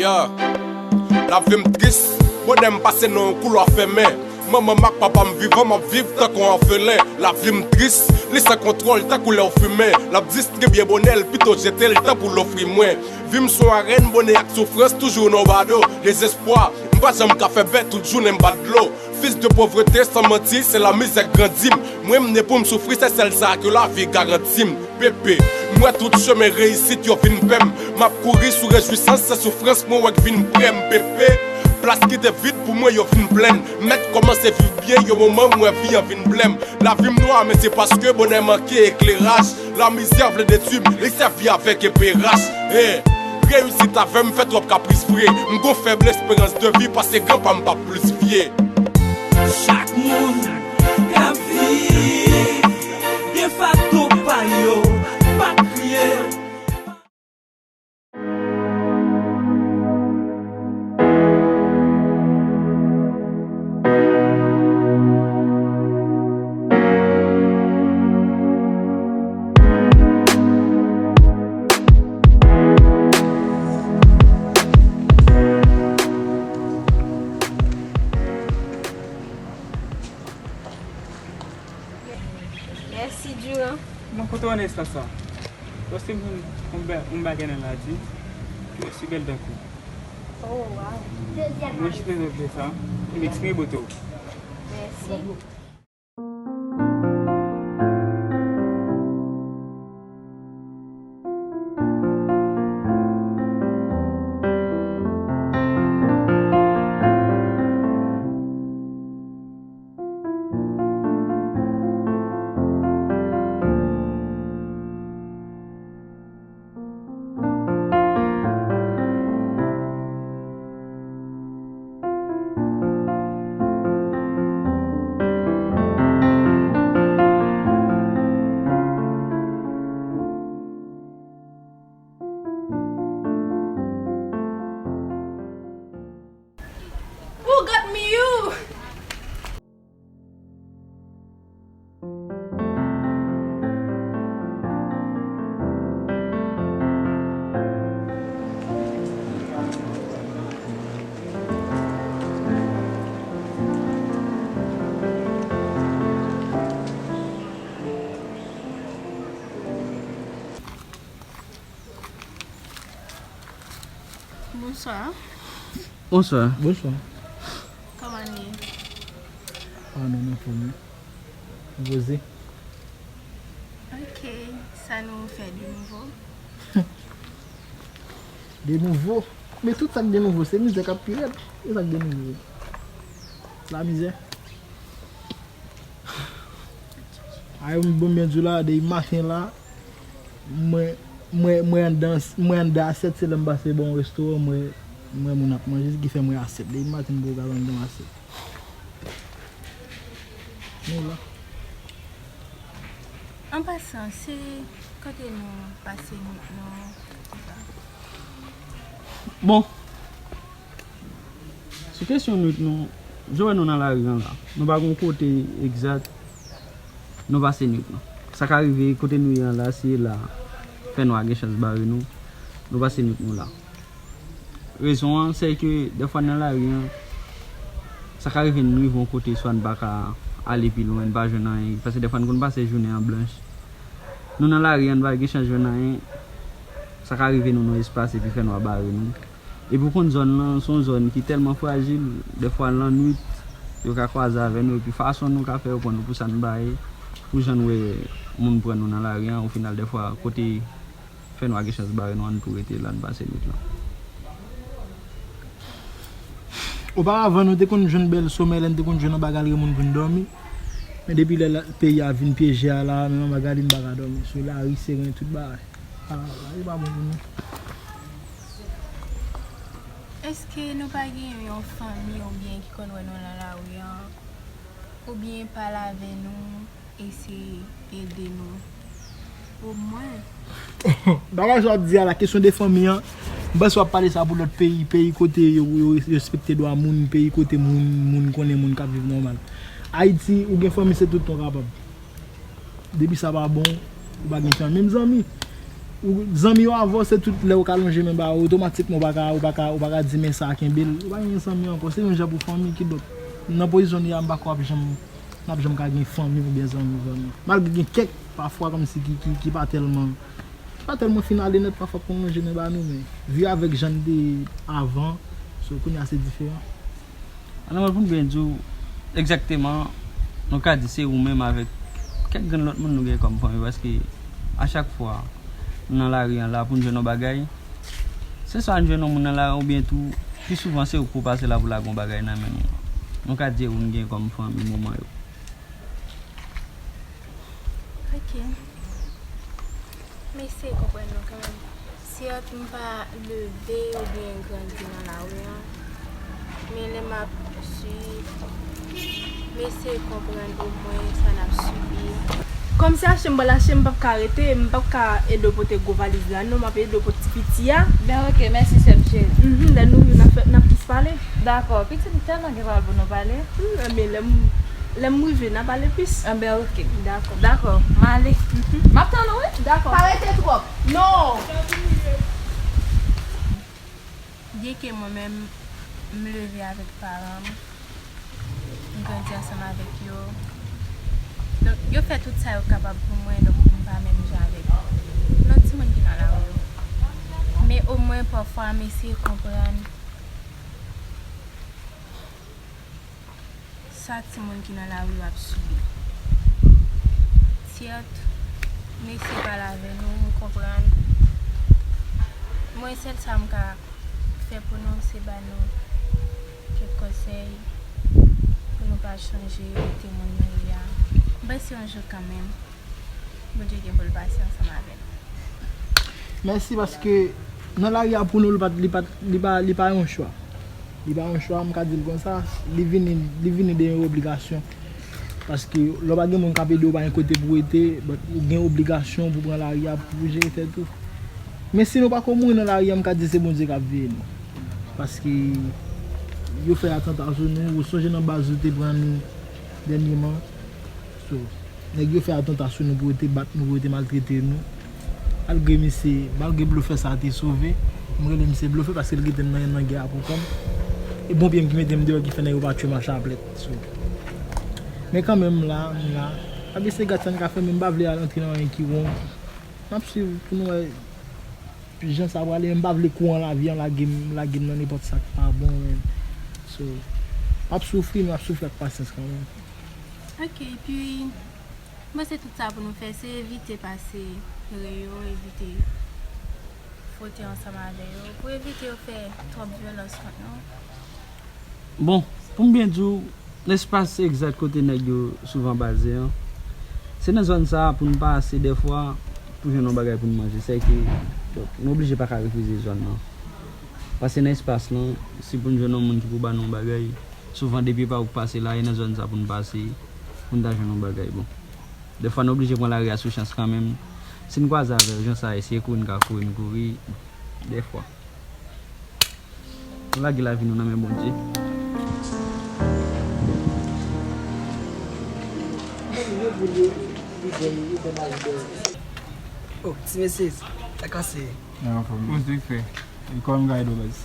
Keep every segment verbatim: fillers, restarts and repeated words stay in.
Yeah. Lavi m tris, bonè m pase nan yon koulwa fèmen. Manman m ak papa m vivan, m ap viv tankou yon òfelen. Lavi m tris, li san kontwòl tankou lè w fimen. L ap distribye bonè l, pito jete l, tan pou l ofri mwen. Vi m sou arèn, bonè ak soufrans toujou nan bado. Dezespwa, m pa janm ka fè bè, tout jounen m bat dlo. Fils de pauvreté, san manti, se lamizè k grandi m. Mwen, m ne pou m soufri, se sèl sa ke lavi garanti m. Pepe, m wè tout chemen reyisit yo vin pè m. M ap kouri sou rejwisans, se soufrans mwen wè k vin prè m. Pepe, plas ki te vid pou mwen yo vin plen. Mèt kòmanse viv byen, yon moman m wè vi an vin blè m. Lavi m nwa, men se paske bonè manke ekleraj. Lamizè vle detwi m, li sèvi avèk epe rach. Hey, reyisit avè m fè twòp kapris vre. M gon fèb esperans de vi, pase granpa m p ap plis vye. Chak moun k ap viv gen fato pa yo, pa kriye. Mèsi, Durand. Mwen kontan wè nan estans sa. Paske m jwenn yon ba-, yon bagay nan la di ki osi bèl tankou. Oh, wow. Mwen jis bezwen fè sa, pou m eksprime bote w. Mèsi. Who got me you? Bonswa. Bonswa. Bonswa. Kòman nou ye? Ah, nou anfòm wi. Poze. Ok, sa nou fè de nouvo? De nouvo? Men tout sa k de nouvo, se mizè k ap pi rèd. E sa k de nouvo? Lamizè. Ay, m bon byen di w la, depi maten la, mwen, mwen, mwen anndan, mwen anndan asyèt, se lè m pase bò yon restoran, mwen, mwen moun ap manje, se ki fè mwen asyèt. Depi maten m poko ka jwenn yon asyèt. Nou la. An pasan, se kote nou pase nwit nou an? Bon, sou kesyon nwit nou, jan w wè nou nan lari an la, nou pa gon kote egzak nou pase nwit nou. Sa ka rive kote nou ye an la, se la fènwa gen chans bare nou, nou pase nwit nou la. Rezon an, se ke dèfwa nan lari an, sa ka rive n rive yon kote, swa n pa ka ale pi lwen, n pa jwenn anyen, paske dèfwa n konn pase jounen an blanch. Nou nan lari an, n pa gen chans jwenn anyen, sa ka rive nou nan espas epi fènwa bare nou. Epi w konn zòn lan, se yon zòn ki tèlman frajil, dèfwa lannwit, yo ka kwaze avè nou, epi fason nou ka fè yo pran nou pou sa n pa ye, pou jan n wè moun pran nou nan lari an, ofinal, dèfwa, kote fènwa gen chans bare nou, ann tou rete la, n pase nwit lan. Oparavan, nou te konn jwenn bèl somèy lè n te konn jwenn yon bagay lè moun vin dòmi. Men depi lè la, peyi a vin pyeje a la, menm anba gade m pa ka dòmi. Sou lari, seren, tout bagay. Ah, lari pa bon pou nou. Èske nou pa gen yon fanmi oubyen ki konn wè nou nan lari an? Oubyen pale avè nou? Eseye ede nou. Omwen. Bagay sa w ap di a la, kesyon de fanmi an, m panse w ap pale sa pou lòt peyi, peyi kote yo, yo respekte dwa moun, peyi kote moun, moun konnen moun k ap viv nòmal. Ayiti, ou gen fanmi, se tout tan w kapab. Depi sa pa bon, ou pa gen fanmi. Menm zanmi, Ou, zanmi yo avè w, se tout lè ou ka lonje men ba yo, otomatikman ou pa ka, ou pa ka, ou pa ka di men sa kenbe l. Ou pa gen zanmi ankò, se menm jan pou fanmi, kidonk, nan pozisyon n ye a, m pa kwè w ap janm, n ap janm ka gen fanmi oubyen zanmi vrèman. Malgre gen kèk, pafwa, kòmsi ki, ki, ki pa tèlman, ki pa tèlman fin ale nèt, pafwa k konn lonje men ba nou, men vi avèk jan n te ye avan, so kounye a se diferan. Alò, mwen, pou m byen di w, egzakteman, nou ka di se ou menm avèk kèk grenn lòt moun nou gen kòm fanmi, paske a chak fwa nou nan lari an la pou n jwenn yon bagay, se swa n jwenn yon moun nan lari oubyen tou, pi souvan se ou k pou pase la pou lage yon bagay nan men nou. Nou ka di se ou n gen kòm fanmi moman yo. Ok. M eseye konprann nou kanmenm. Sèt, m pa leve oubyen grandi nan lari an, men lè m ap swiv, m eseye konprann omwen sa n ap sibi. Kòm se achte m pral achte, m p ap ka rete, m p ap ka ede w pote gwo valiz la non, m ap ede w pote ti piti a. Ben ok, mèsi sè m cheri. Mhm, lè nou rive n ap fè, n ap plis pale. Dakò, pitit, m tèlman gen pawòl pou nou pale. Hmm, enben lè m, lè m rive n a pale plis. Enben ok. Dakò. Dakò, m ale. Mhm. M ap tann ou wi. Dakò. Pa rete twòp. Non. Byenke mwen menm, m leve avèk paran m, m grandi ansanm avèk yo. Donk, yo fè tout sa yo kapab pou mwen, donk pou m pa menm jan avèk lòt timoun ki nan lari yo. Men omwen, pafwa, m eseye konprann sa timoun ki nan lari yo ap sibi. Sèt, m eseye pale avè nou, m konprann. Mwen, sèl sa m ka fè pou nou, se ba nou kèk konsèy pou nou pa chanje timoun nou ye a. M panse yon jou kanmenm, Bondye gen pou l pase ansanm avè nou. Mèsi, paske nan lari a pou nou, li pa, li pa, li pa, li pa yon chwa. Li pa yon chwa, m ka di l konsa. Li vini, li vini de yon obligasyon. Paske lè w pa gen moun k ap ede w, w pa gen kote pou w rete, but ou gen obligasyon pou w pran lari a pou w jere tèt ou. Men si nou pako mouri nan lari a, m ka di se Bondye k ap veye nou. Paske yo fè atanta sou nou, ou sonje nan baz yo te pran nou dènyèman. So, nèg yo fè atanta sou nou pou yo te bat nou, pou yo te maltrete nou. Malgre misye, malgre blofè sa a te sove, m rele misye blofè paske l kite m nan, nan gè a pou kò m. E bon pye m ki mete m deyò ki fè nèg yo pa tchwe m a chaplèt. So, men kanmenm m la, m la. Paske se gad sa n ka fè, men m pa vle al antre nan anyen ki wrong. N ap swiv pou nou wè jan sa prale, men m pa vle kouran lavi an lage m, lage m nan nenpòt sa k pa bon, men. So, m ap soufri, men m ap soufri ak pasyans kanmenm. Ok, epi, m panse tout sa pou nou fè, se evite pase pre yo, evite fwote ansanm avè yo, pou evite yo fè twòp vyolans kont nou. Bon, pou m byen di w, espas egzak kote nèg yo souvan baze an, se nan zòn sa a pou n pase dèfwa pou jwenn yon bagay pou n manje. Sèke, donk, nou oblije pa ka refize zòn nan. Pase nan espas lan, si pou n jwenn yon moun ki pou ba nou yon bagay, souvan depi pa ou k pase la, e nan zòn sa pou n pase, pou n ta jwenn yon bagay. Bon, dèfwa nou oblije pran lari a sou chans kanmenm. Si n kwaze avè l, jan sa a, eseye kouri, n ka kouri, n kouri, dèfwa. Nou lage lavi nou nan men Bondye. Oh, ti mesye, sa kase. Nan anfòm. Koze k fè. E kòman m ka ede w, baz?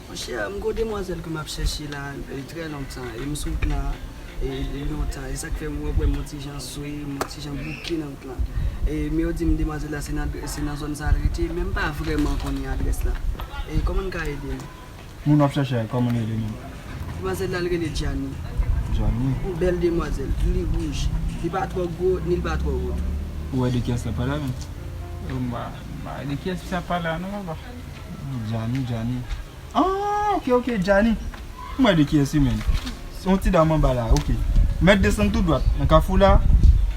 Monchè, m gon demwazèl ke m ap chèche la, e, trè lontan, e m sou wout la, e, e lontan, e sa k fè m wè, wè m yon ti jan swe, m yon ti jan bouke nan wout la. E, men yo di m demwazèl la, se nan, se nan zòn sa a l rete, men m pa vrèman konnen adrès la. E kòman n ka ede m? Moun w ap chèche a, kòman l rele menm? Demwazèl la, l rele Djani. Djani? Yon bèl demwazèl, li wouj. Li pa twò gwo, ni l pa twò wo. Ou wè de kiyès l ap pale a menm? Yo, m pa, m pa wè de kiyès misye ap pale a non, papa. Djani, Djani. Ah, ok, ok, Djani. M wè de kiyès li menm. Se yon ti dam anba la, ok. Mèt desann tou dwat. Nan kafou la,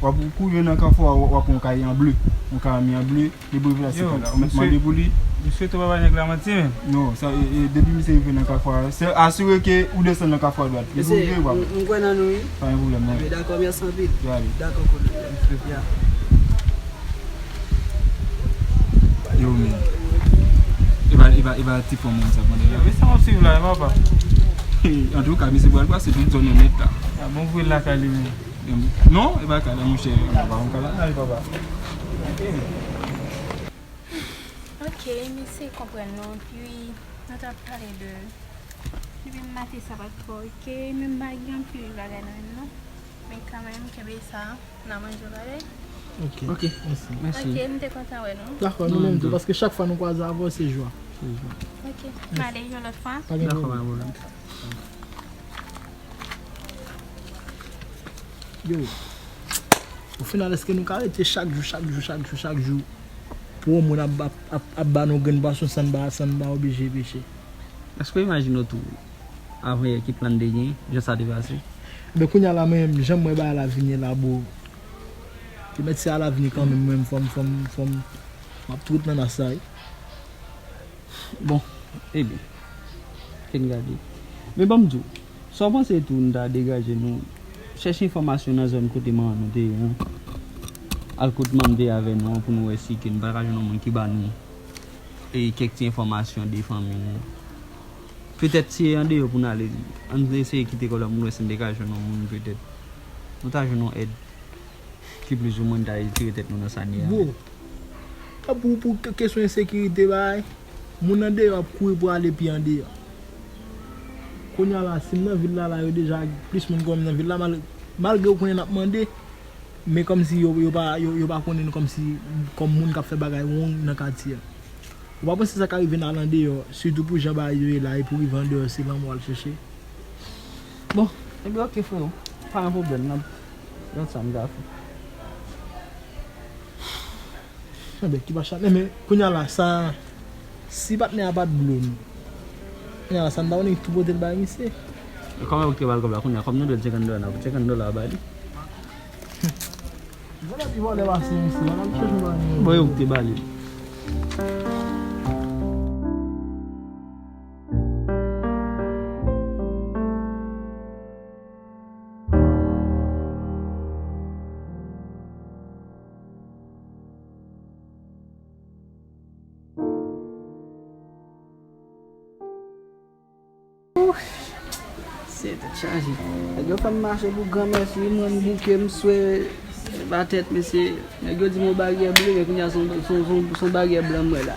w ap, kou w rive nan kafou a, w ap wè yon kay an ble. Yon kay an ble. Li pou rive la, se kòb la. Ou mèt mande pou li. Misye tou pa bay nèg la manti menm. Non, sa, e, e, depi misye rive nan kafou a, se asire ke ou desann nan kafou a dwat. Li pou rive, w ap. M, m kwè nan nou, wi. Pa gen pwoblèm, non. Dakò, mèsi anpil. Yo ale. Dakò, kolonèl. Ya. Yo, men. E pa, e pa, e pa ti fò moun sa, konnen la. Yo, men sa m ap swiv la, e papa. Antouka, misye pral pase tout zòn nan nèt la. A, bon, voye l lakay li menm. Non, e pa kay la, monchè. A, pa yon kay la, non, e papa. Ok. Ok, m eseye konprann nou, epi nou t ap pale de, epi m mate sa pa t twò ok, men m pa gen anpil bagay nan menm non. Men kanmenm, kenbe sa, n a manje w pale. Ok. Ok, mèsi. Mèsi. Ok, m te kontan wè nou. Dakò, nou menm tou, paske chak fwa nou kwaze avè w, se jwa. Se jwa. Ok, m ale yon lòt fwa. Pa gen pwoblèm. Yo, o final, èske nou ka rete chak jou, chak jou, chak jou, chak jou, pou yon moun ap, ap, ap, ap ba nou grenn pwason san n pa, san n pa oblije peche? Èske w imajine w tou, avan yè, ki plan n te gen, jan sa te pase? Ebyen, kounye a la, mwen, jan m wè bagay la vini la, bro, ke mèt se a la vini kanmenm, mwen, fò m, fò m, fò m, m ap tout nan nas la, wi. Bon, ebyen, ken gade. Men ban m di w, sa w panse tou, n ta degaje nou, chèche enfòmasyon nan zòn kote manman nou te ye an? Al kot manman te ye avè nou an pou nou wè si ke n pa ka jwenn yon moun ki ba nou e kèk ti enfòmasyon de fanmi nou. Petèt si e andeyò pou n ale, ann eseye kite kò la pou n wè si n te ka jwenn yon moun petèt. Nou ta jwenn yon èd ki plizoumwen ta retire tèt nou nan sa n ye a. Bro, pou, pou ke-, kesyon ensekirite bagay, moun andeyò ap kouri pou ale pi andeyò. Kounye a la, si m nan vil la, la, yo deja plis moun ke mwen nan vil la, mal-, malgre yo konnen n ap mande, men kòmsi yo, yo pa, yo, yo pa konnen nou kòmsi, kòm moun k ap fè bagay wrong nan katye a. Ou pa panse sa ka rive n al andeyò, sitou pou jan bagay yo ye la, e pou rive andeyò, se lanmò w al chèche? Bon, ebyen, ok, freo. Pa gen pwoblèm, n ap gad sa n ka fè. Enben, ki pa chat, men, men, kounye a la, sa, si patnè a pa t blo nou, kounye a la, sa n ta konnen ki tou pote l bay misye. E kòman yo kite ba l kòb la kounye a? Kòm nou dwe l senkant dola, n ap senkant dola ba li. Vòlè pi vòlè pase misye, n ap chèche bagay nou. Bon, yo kite ba li. Se tèt chaje. Nèg yo fè m mache pou granmèsi, wi, mwen m bouke, m swe, ba tèt, mesye. Nèg yo di m yon baryè ble, men kounye a se yon, se yon, se yon, se yon baryè blan m wè la.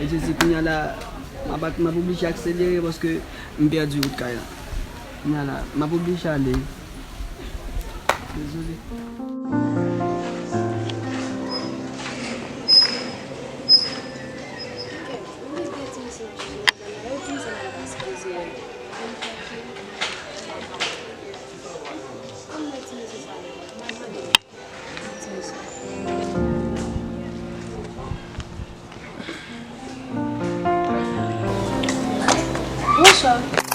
E se si kounye a la, m ap, m ap oblije akselere paske m pèdi wout kay la. Kounye a la, m ap oblije ale. Dezole. Bonswa.